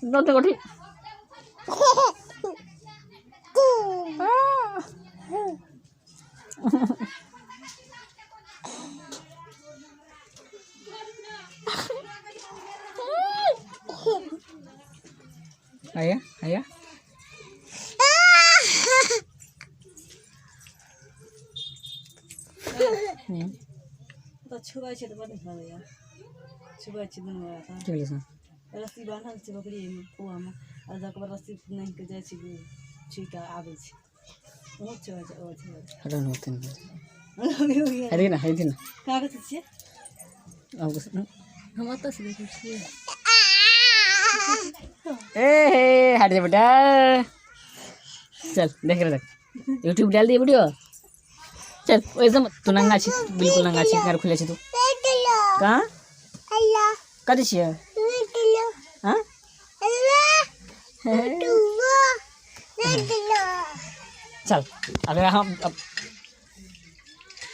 दो गोटी आया आया। तऽ छुबै छै तऽ बड़ नीक लगैया। छुबै छै दुनू गोटा। की भेलै से? रस्सी बान्हल छै बकरीमे, कुआँमे, आ जाके बाद रस्सी नाहि कऽ जाइ छै, छुइ कऽ आबै छै। बहुत छुबै छै, ओ छुबै छै। हटो ना होते नहीं। है ना, है ना। कागज छियै। अब हम ओतऽ से देखै छियै। ए हे, हट जा बेटा। चल देख रहे, देख, यूट्यूब डाल दिए वीडियो। चल वैसे मत, तू नंगा छी, बिल्कुल नंगा छी, घर खुले छी तू। कहाँ कथी छियै? हाँ, चल अबे हम अब